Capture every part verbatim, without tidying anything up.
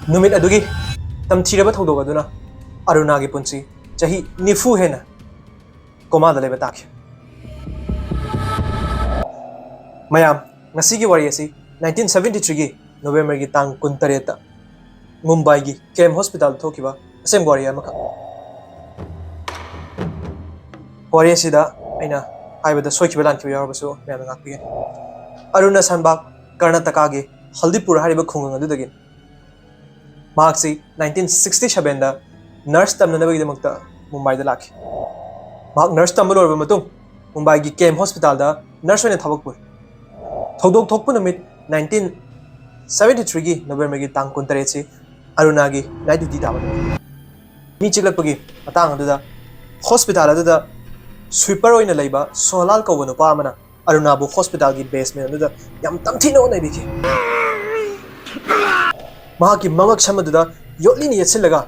ꯅꯨꯃꯤꯠ ꯑꯗꯨꯒꯤ ꯇꯝꯊꯤꯔꯕ ꯊꯧꯗꯣꯛ ꯑꯗꯨꯅ ꯑꯔꯨꯅꯥꯒꯤ ꯄꯨꯟꯁꯤ ꯆꯍꯤ ꯅꯤꯐꯨ ꯍꯦꯟꯅ ꯀꯣꯃꯥꯗ ꯂꯩꯕ ꯇꯥꯈꯤ꯫ ꯃꯌꯥꯝ, ꯉꯁꯤꯒꯤ ꯋꯥꯔꯤ ꯑꯁꯤ ꯅꯥꯏꯟꯇꯤꯟ ꯁꯕꯦꯟꯇꯤ ꯊ꯭ꯔꯤꯒꯤ ꯅꯣꯕꯦꯝꯕꯔꯒꯤ ꯇꯥꯡ ꯀꯨꯟꯇꯔꯦꯠꯇ ꯃꯨꯝꯕꯥꯏꯒꯤ ꯀꯦꯝ ꯍꯣꯁꯄꯤꯇꯥꯜꯗ ꯊꯣꯛꯈꯤꯕ ꯑꯁꯦꯡꯕ ꯋꯥꯔꯤ ꯑꯃꯈꯛ꯫ ꯋꯥꯔꯤ ꯑꯁꯤꯗ ꯑꯩꯅ ꯍꯥꯏꯕꯗ ꯁꯣꯏꯈꯤꯕ ꯂꯥꯟꯈꯤꯕ ꯌꯥꯎꯔꯕꯁꯨ ꯃꯌꯥꯝꯅ ꯉꯥꯛꯄꯤꯒꯅꯤ꯫ ꯑꯔꯨꯅꯥ ꯁꯟꯕꯥꯒ ꯀꯔꯅꯥꯇꯀꯥꯒꯤ ꯍꯜꯗꯤꯄꯨꯔ ꯍꯥꯏꯔꯤꯕ ꯈꯨꯡꯒꯪ ꯑꯗꯨꯗꯒꯤ꯫ ꯃꯍꯥꯛꯁꯤ ꯅꯥꯏꯟꯇꯤꯟ ꯁꯤꯛꯁꯇꯤ ꯁꯕꯦꯟꯗ ꯅꯔꯁ ꯇꯝꯅꯅꯕꯒꯤꯗꯃꯛꯇ ꯃꯨꯝꯕꯥꯏꯗ ꯂꯥꯛꯈꯤ꯫ ꯃꯍꯥꯛ ꯅꯔꯁ ꯇꯝꯕ ꯂꯣꯏꯔꯕ ꯃꯇꯨꯡ ꯃꯨꯝꯕꯥꯏꯒꯤ ꯀꯦꯝ ꯍꯣꯁꯄꯤꯇꯥꯜꯗ ꯅꯔꯁ ꯑꯣꯏꯅ ꯊꯕꯛ ꯄꯨꯔꯤ꯫ ꯊꯧꯗꯣꯛ ꯊꯣꯛꯄ ꯅꯨꯃꯤꯠ ꯅꯥꯏꯟꯇꯤꯟ ꯁꯕꯦꯟꯇꯤ ꯊ꯭ꯔꯤꯒꯤ ꯅꯣꯕꯦꯝꯕꯔꯒꯤ ꯇꯥꯡ ꯀꯨꯟꯇꯔꯦꯠꯁꯤ ꯑꯔꯨꯅꯥꯒꯤ ꯅꯥꯏꯠ ꯗ꯭ꯌꯨꯇꯤ ꯇꯥꯕ ꯅꯨꯃꯤꯠꯅꯤ꯫ ꯃꯤ ꯆꯤꯛꯂꯛꯄꯒꯤ ꯃꯇꯥꯡ ꯑꯗꯨꯗ ꯍꯣꯁꯄꯤꯇꯥꯜ ꯑꯗꯨꯗ ꯁ꯭ꯋꯤꯄꯔ ꯑꯣꯏꯅ ꯂꯩꯕ ꯁꯣꯍꯂꯥꯜ ꯀꯧꯕ ꯅꯨꯄꯥ ꯑꯃꯅ ꯑꯔꯨꯅꯥꯕꯨ ꯍꯣꯁꯄꯤꯇꯥꯜꯒꯤ ꯕꯦꯁꯃꯦꯟ ꯑꯗꯨꯗ ꯌꯥꯝ ꯇꯝꯊꯤꯅ ꯑꯣꯠꯅꯕꯤꯈꯤ꯫ ꯃꯍꯥꯛꯀꯤ ꯃꯉꯛ ꯁꯝ ꯑꯗꯨꯗ ꯌꯣꯠꯂꯤꯅ ꯌꯦꯠꯁꯤꯜꯂꯒ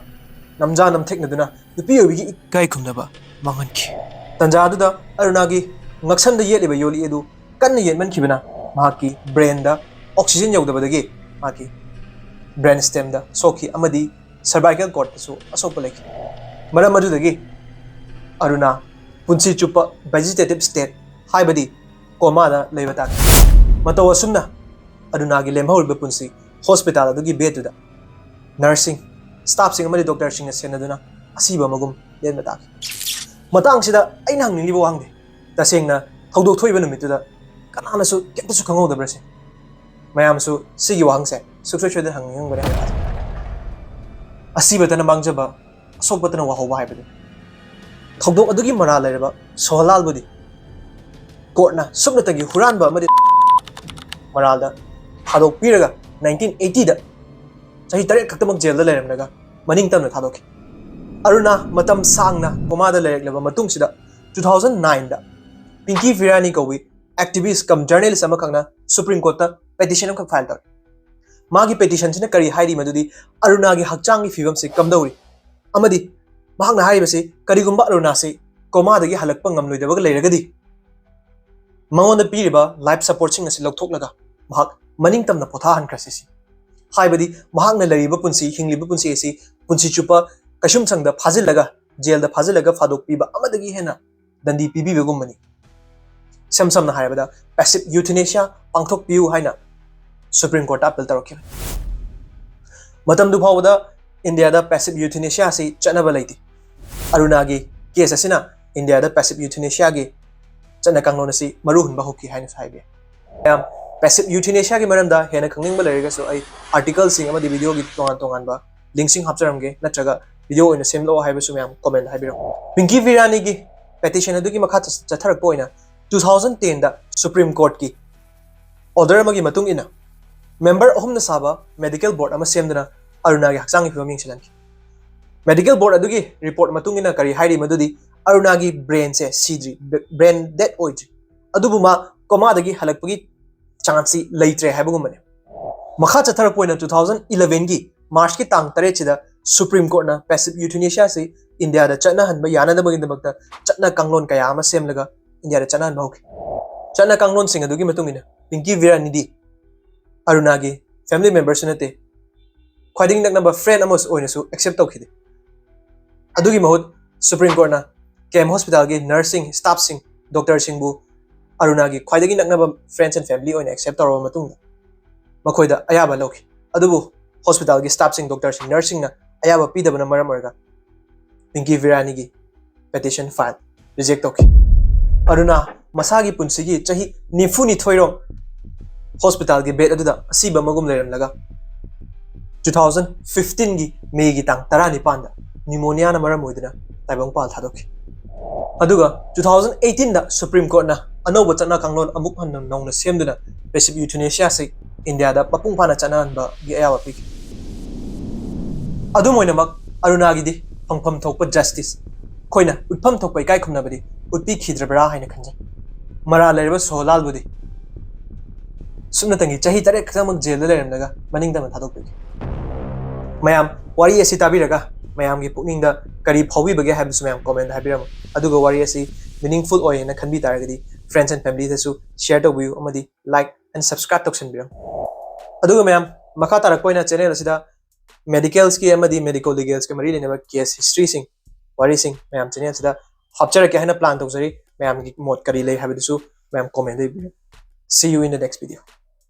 ꯅꯝꯖꯥ ꯅꯝꯊꯦꯛꯅꯗꯨꯅ ꯅꯨꯄꯤ ꯑꯣꯏꯕꯤꯒꯤ ꯏꯀꯥꯏ ꯈꯨꯝꯅꯕ ꯃꯥꯡꯍꯟꯈꯤ꯫ ꯇꯟꯖꯥ ꯑꯗꯨꯗ ꯑꯔꯨꯅꯥꯒꯤ ꯉꯛꯁꯝꯗ ꯌꯦꯠꯂꯤꯕ ꯌꯣꯠꯂꯤ ꯑꯗꯨ ꯀꯟꯅ ꯌꯦꯠꯃꯟꯈꯤꯕꯅ ꯃꯍꯥꯛꯀꯤ ꯕ꯭ꯔꯦꯟꯗ ꯑꯣꯛꯁꯤꯖꯦꯟ ꯌꯧꯗꯕꯗꯒꯤ ꯃꯍꯥꯛꯀꯤ ꯕ꯭ꯔꯦꯟ ꯁ꯭ꯇꯦꯝꯗ ꯁꯣꯛꯈꯤ ꯑꯃꯗꯤ ꯁꯔꯚꯥꯏꯀꯦꯜ ꯀꯣꯔꯗꯇꯁꯨ ꯑꯁꯣꯛꯄ ꯂꯩꯈꯤ꯫ ꯃꯔꯝ ꯑꯗꯨꯗꯒꯤ ꯑꯔꯨꯅꯥ ꯄꯨꯟꯁꯤ ꯆꯨꯞꯄ ꯚꯦꯖꯤꯇꯦꯇꯤꯚ ꯁ꯭ꯇꯦꯠ, ꯍꯥꯏꯕꯗꯤ ꯀꯣꯃꯥꯗ ꯂꯩꯕ ꯇꯥꯈꯤ꯫ ꯃꯇꯧ ꯑꯁꯨꯝꯅ ꯑꯔꯨꯅꯥꯒꯤ ꯂꯦꯝꯍꯧꯔꯤꯕ ꯄꯨꯟꯁꯤ ꯍꯣꯁꯄꯤꯇꯥꯜ ꯑꯗꯨꯒꯤ ꯕꯦꯗꯇꯨꯗ ꯅꯔꯁꯁꯤꯡ, ꯁ꯭ꯇꯥꯐꯁꯤꯡ ꯑꯃꯗꯤ ꯗꯣꯛꯇꯔꯁꯤꯡꯅ ꯁꯦꯟꯅꯗꯨꯅ ꯑꯁꯤꯕ ꯑꯃꯒꯨꯝ ꯂꯦꯟꯕ ꯇꯥꯈꯤ꯫ ꯃꯇꯥꯡꯁꯤꯗ ꯑꯩꯅ ꯍꯪꯅꯤꯡꯂꯤꯕ ꯋꯥꯍꯪꯗꯤ, ꯇꯁꯦꯡꯅ ꯊꯧꯗꯣꯛ ꯊꯣꯛꯏꯕ ꯅꯨꯃꯤꯠꯇꯨꯗ ꯀꯅꯥꯅꯁꯨ ꯀꯩꯝꯇꯁꯨ ꯈꯪꯍꯧꯗꯕ꯭ꯔꯁꯦ? ꯃꯌꯥꯝꯁꯨ ꯁꯤꯒꯤ ꯋꯥꯍꯪꯁꯦ ꯁꯨꯡꯁꯣꯏ ꯁꯣꯏꯗꯅ ꯍꯪꯅꯤꯡꯉꯝꯒꯅꯤ ꯍꯥꯏꯕ ꯇꯥꯖꯩ꯫ ꯑꯁꯤꯕꯇꯅ ꯃꯥꯡꯖꯕ, ꯑꯁꯣꯛꯄꯇꯅ ꯋꯥꯍꯧꯕ ꯍꯥꯏꯕꯗꯨ꯫ ꯊꯧꯗꯣꯛ ꯑꯗꯨꯒꯤ ꯃꯔꯥꯜ ꯂꯩꯔꯕ ꯁꯣꯍꯟꯂꯥꯜꯕꯨꯗꯤ ꯀꯣꯔꯠꯅ ꯁꯨꯞꯅꯇꯒꯤ ꯍꯨꯔꯥꯟꯕ ꯑꯃꯗꯤ ꯃꯔꯥꯜꯗ ꯊꯥꯗꯣꯛꯄꯤꯔꯒ ꯅꯥꯏꯟꯇꯤꯟ ꯑꯩꯠꯇꯤꯗ ꯆꯍꯤ ꯇꯔꯦꯠ ꯈꯛꯇꯃꯛ ꯖꯦꯜꯗ ꯂꯩꯔꯝꯂꯒ ꯃꯅꯤꯡ ꯇꯝꯅ ꯊꯥꯗꯣꯛꯈꯤ꯫ ꯑꯔꯨꯅꯥ ꯃꯇꯝ ꯁꯥꯡꯅ ꯀꯣꯃꯥꯗ ꯂꯩꯔꯛꯂꯕ ꯃꯇꯨꯡꯁꯤꯗ ꯇꯨ ꯊꯥꯎꯖꯟ ꯅꯥꯏꯟꯗ ꯄꯤꯡꯀꯤ ꯐꯤꯔꯥꯅꯤ ꯀꯧꯕꯤ ꯑꯦꯛꯇꯤꯚꯤꯁ ꯀꯝ ꯖꯔꯅꯦꯂꯤꯁ ꯑꯃꯈꯛꯅ ꯁꯨꯄ꯭ꯔꯤꯝ ꯀꯣꯔꯠꯇ ꯄꯦꯇꯤꯁꯟ ꯑꯃꯈꯛ ꯐꯥꯏꯜ ꯇꯧꯔꯤ꯫ ꯃꯥꯒꯤ ꯄꯦꯇꯤꯁꯟꯁꯤꯅ ꯀꯔꯤ ꯍꯥꯏꯔꯤ ꯃꯗꯨꯗꯤ ꯑꯔꯨꯅꯥꯒꯤ ꯍꯛꯆꯥꯡꯒꯤ ꯐꯤꯕꯝꯁꯤ ꯀꯝꯗꯧꯔꯤ ꯑꯃꯗꯤ ꯃꯍꯥꯛꯅ ꯍꯥꯏꯔꯤꯕꯁꯤ ꯀꯔꯤꯒꯨꯝꯕ ꯑꯔꯨꯅꯥꯁꯤ ꯀꯣꯃꯥꯗꯒꯤ ꯍꯜꯂꯛꯄ ꯉꯝꯂꯣꯏꯗꯕꯒ ꯂꯩꯔꯒꯗꯤ ꯃꯉꯣꯟꯗ ꯄꯤꯔꯤꯕ ꯂꯥꯏꯐ ꯁꯄꯣꯔꯠꯁꯤꯡ ꯑꯁꯤ ꯂꯧꯊꯣꯛꯂꯒ ꯃꯍꯥꯛ ꯃꯅꯤꯡ ꯇꯝꯅ ꯄꯣꯊꯥꯍꯟꯈ꯭ꯔꯁꯤ ꯁꯤ꯫ ꯍꯥꯏꯕꯗꯤ ꯃꯍꯥꯛꯅ ꯂꯩꯔꯤꯕ ꯄꯨꯟꯁꯤ, ꯍꯤꯡꯂꯤꯕ ꯄꯨꯟꯁꯤ ꯑꯁꯤ ꯄꯨꯟꯁꯤ ꯆꯨꯞꯄ ꯀꯩꯁꯨꯝꯁꯪꯗ ꯐꯥꯖꯤꯜꯂꯒ, ꯖꯦꯜꯗ ꯐꯥꯖꯤꯜꯂꯒ ꯐꯥꯗꯣꯛꯄꯤꯕ ꯑꯃꯗꯒꯤ ꯍꯦꯟꯅ ꯗꯟꯗꯤ ꯄꯤꯕꯤꯕꯒꯨꯝꯕꯅꯤ꯫ ꯏꯁꯝ ꯁꯝꯅ ꯍꯥꯏꯔꯕꯗ, passive euthanasia ꯄꯥꯡꯊꯣꯛꯄꯤꯌꯨ ꯍꯥꯏꯅ Supreme Court ꯇ appeal ꯇꯧꯔꯛꯈꯤꯕꯅꯤ꯫ ꯃꯇꯝꯗꯨ ꯐꯥꯎꯕꯗ ꯏꯟꯗꯤꯌꯥꯗ passive euthanasia ꯑꯁꯤ ꯆꯠꯅꯕ ꯂꯩꯇꯦ꯫ ꯑꯔꯨꯅꯥꯒꯤ case ꯑꯁꯤꯅ ꯏꯟꯗꯤꯌꯥꯗ passive euthanasia ꯒꯤ ꯆꯠꯅ ꯀꯥꯡꯂꯣꯟ ꯑꯁꯤ ꯃꯔꯨ ꯍꯨꯟꯕ ꯍꯧꯈꯤ ꯍꯥꯏꯅꯁꯨ ꯍꯥꯏꯕ ꯌꯥꯏ꯫ ꯃꯌꯥꯝ, passive euthanasia ꯒꯤ ꯃꯔꯝꯗ ꯍꯦꯟꯅ ꯈꯪꯅꯤꯡꯕ ꯂꯩꯔꯒꯁꯨ ꯑꯩ article ꯁꯤꯡ ꯑꯃꯗꯤ video ꯒꯤ ꯇꯣꯉꯥꯟ ꯇꯣꯉꯥꯟꯕ link ꯁꯤꯡ ꯍꯥꯞꯆꯔꯝꯒꯦ, ꯅꯠꯇ꯭ꯔꯒ video ꯑꯣꯏꯅ ꯁꯦꯝꯂꯛꯑꯣ ꯍꯥꯏꯕꯁꯨ ꯃꯌꯥꯝ comment ꯍꯥꯏꯕꯤꯔꯛꯎ꯫ ꯄꯤꯡꯀꯤ ꯕꯤꯔꯥꯅꯤꯒꯤ petition ꯑꯗꯨꯒꯤ ꯃꯈꯥ ꯆꯠ-, ꯆꯠꯊꯔꯛꯄ ꯑꯣꯏꯅ two thousand ten ꯗ Supreme Court ꯀꯤ order ꯑꯃꯒꯤ ꯃꯇꯨꯡ ꯏꯟꯅ member ꯑꯍꯨꯝꯅ ꯁꯥꯕ medical board ꯑꯃ ꯁꯦꯝꯗꯨꯅ ꯑꯔꯨꯅꯥꯒꯤ ꯍꯛꯆꯥꯡꯒꯤ ꯐꯤꯕꯝ ꯌꯦꯡꯁꯤꯜꯍꯟꯈꯤ꯫ Medical board ꯑꯗꯨꯒꯤ report ꯃꯇꯨꯡ ꯏꯟꯅ ꯀꯔꯤ ꯍꯥꯏꯔꯤ ꯃꯗꯨꯗꯤ, ꯑꯔꯨꯅꯥꯒꯤ brain ꯁꯦ ꯁꯤꯗ꯭ꯔꯤ, brain dead ꯑꯣꯏꯗ꯭ꯔꯤ, ꯑꯗꯨꯕꯨ ꯃꯥ coma ꯗꯒꯤ ꯍꯜꯂꯛꯄꯒꯤ chance ꯁꯤ ꯂꯩꯇ꯭ꯔꯦ ꯍꯥꯏꯕꯒꯨꯝꯕꯅꯤ꯫ ꯃꯈꯥ ꯆꯠꯊꯔꯛꯄ ꯑꯣꯏꯅ two thousand eleven ꯒꯤ March ꯀꯤ ꯇꯥꯡ ꯇꯔꯦꯠ ꯁꯤꯗ Supreme Court ꯅ passive euthanasia ꯑꯁꯤ ꯏꯟꯗꯤꯌꯥꯗ ꯆꯠꯅꯍꯟꯕ ꯌꯥꯅꯅꯕꯒꯤꯗꯃꯛꯇ ꯆꯠꯅ ꯀꯥꯡꯂꯣꯟ ꯀꯌꯥ ꯑꯃ ꯁꯦꯝꯂꯒ ꯏꯟꯗꯤꯌꯥꯗ ꯆꯠꯅꯍꯟꯕ ꯍꯧꯈꯤ꯫ ꯆꯠꯅ ꯀꯥꯡꯂꯣꯟꯁꯤꯡ ꯑꯗꯨꯒꯤ ꯃꯇꯨꯡ ꯏꯟꯅ ꯄꯤꯡꯀꯤ ꯕꯤꯔꯥꯅꯤꯗꯤ ꯑꯔꯨꯅꯥꯒꯤ family member ꯁꯨ ꯅꯠꯇꯦ, ꯈ꯭ꯋꯥꯏꯗꯒꯤ ꯅꯛꯅꯕ friend ꯑꯃ ꯑꯣꯏꯅꯁꯨ accept ꯇꯧꯈꯤꯗꯦ꯫ ꯑꯗꯨꯒꯤ ꯃꯍꯨꯠ Supreme Court ꯅ K M hospital ꯒꯤ nurse ꯁꯤꯡ, staff ꯁꯤꯡ, doctor ꯁꯤꯡꯕꯨ ꯑꯔꯨꯅꯥꯒꯤ ꯈ꯭ꯋꯥꯏꯗꯒꯤ ꯅꯛꯅꯕ friends and family ꯑꯣꯏꯅ accept ꯇꯧꯔꯕ ꯃꯇꯨꯡꯗ ꯃꯈꯣꯏꯗ ꯑꯌꯥꯕ ꯂꯧꯈꯤ꯫ ꯑꯗꯨꯕꯨ hospital ꯒꯤ staff ꯁꯤꯡ, doctor ꯁꯤꯡ, nurse ꯁꯤꯡꯅ ꯑꯌꯥꯕ ꯄꯤꯗꯕꯅ ꯃꯔꯝ ꯑꯣꯏꯔꯒ ꯄꯤꯡꯀꯤ ꯕꯤꯔꯥꯅꯤꯒꯤ petition file reject ꯇꯧꯈꯤ꯫ ꯑꯔꯨꯅꯥ ꯃꯁꯥꯒꯤ ꯄꯨꯟꯁꯤꯒꯤ ꯆꯍꯤ ꯅꯤꯐꯨ ꯅꯤꯊꯣꯏ ꯔꯣꯝ hospital ꯒꯤ bed ꯑꯗꯨꯗ ꯑꯁꯤꯕ ꯑꯃꯒꯨꯝ ꯂꯩꯔꯝꯂꯒ, two thousand fifteen ꯒꯤ May ꯒꯤ ꯇꯥꯡ ꯇꯔꯥꯅꯤꯄꯥꯟꯗ pneumonia ꯅ ꯃꯔꯝ ꯑꯣꯏꯗꯨꯅ ꯇꯥꯏꯕꯪꯄꯥꯜ ꯊꯥꯗꯣꯛꯈꯤ꯫ ꯑꯗꯨꯒ two thousand eighteen ꯗ Supreme Court ꯅ ꯑꯅꯧꯕ ꯆꯠꯅ ꯀꯥꯡꯂꯣꯟ ꯑꯃꯨꯛ ꯍꯟꯅ ꯅꯧꯅ ꯁꯦꯝꯗꯨꯅ passive euthanasia ꯑꯁꯤ ꯏꯟꯗꯤꯌꯥꯗ ꯃꯄꯨꯡ ꯐꯥꯅ ꯆꯠꯅꯍꯟꯕꯒꯤ ꯑꯌꯥꯕ ꯄꯤꯈꯤ꯫ ꯑꯗꯨꯝ ꯑꯣꯏꯅꯃꯛ, ꯑꯔꯨꯅꯥꯒꯤꯗꯤ ꯐꯪꯐꯝ ꯊꯣꯛꯄ justice, ꯑꯩꯈꯣꯏꯅ ꯎꯠꯐꯝ ꯊꯣꯛꯄ ꯏꯀꯥꯏ ꯈꯨꯝꯅꯕꯗꯤ ꯎꯠꯄꯤꯈꯤꯗ꯭ꯔꯕ꯭ꯔꯥ ꯍꯥꯏꯅ ꯈꯟꯖꯩ꯫ ꯃꯔꯥꯜ ꯂꯩꯔꯕ ꯁꯣꯍꯣꯂꯥꯜꯕꯨꯗꯤ ꯁꯨꯞꯅꯇꯪꯒꯤ ꯆꯍꯤ ꯇꯔꯦꯠ ꯈꯛꯇꯃꯛ ꯖꯦꯜꯗ ꯂꯩꯔꯝꯂꯒ ꯃꯅꯤꯡ ꯇꯝꯅ ꯊꯥꯗꯣꯛꯄꯤꯈꯤ꯫ ꯃꯌꯥꯝ, ꯋꯥꯔꯤ ꯑꯁꯤ ꯇꯥꯕꯤꯔꯒ ꯃꯌꯥꯝꯒꯤ ꯄꯨꯛꯅꯤꯡꯗ ꯀꯔꯤ ꯐꯥꯎꯕꯤꯕꯒꯦ ꯍꯥꯏꯕꯁꯨ ꯃꯌꯥꯝ comment ꯗ ꯍꯥꯏꯕꯤꯔꯝꯃꯨ꯫ ꯑꯗꯨꯒ ꯋꯥꯔꯤ ꯑꯁꯤ meaningful ꯑꯣꯏ ꯍꯥꯏꯅ ꯈꯟꯕꯤ ꯇꯥꯔꯒꯗꯤ friends and family ꯗꯁꯨ share ꯇꯧꯕꯤꯌꯨ ꯑꯃꯗꯤ like and subscribe ꯇꯧꯁꯟꯕꯤꯔꯝꯃꯨ꯫ ꯑꯗꯨꯒ ꯃꯌꯥꯝ, ꯃꯈꯥ ꯇꯥꯔꯛꯄ ꯑꯣꯏꯅ channel ꯑꯁꯤꯗ medicalꯁꯀꯤ ꯑꯃꯗꯤ medico legalꯁꯀꯤ ꯃꯔꯤ ꯂꯩꯅꯕ case historyꯁꯤꯡ, ꯋꯥꯔꯤꯁꯤꯡ ꯃꯌꯥꯝ channel ꯑꯁꯤꯗ ꯍꯥꯞꯆꯔꯛꯀꯦ ꯍꯥꯏꯅ plan ꯇꯧꯖꯔꯤ꯫ ꯃꯌꯥꯝꯒꯤ ꯃꯣꯠ ꯀꯔꯤ ꯂꯩ ꯍꯥꯏꯕꯗꯨꯁꯨ ꯃꯌꯥꯝ commentꯗ ꯏꯕꯤꯌꯨ꯫ See you in the next video.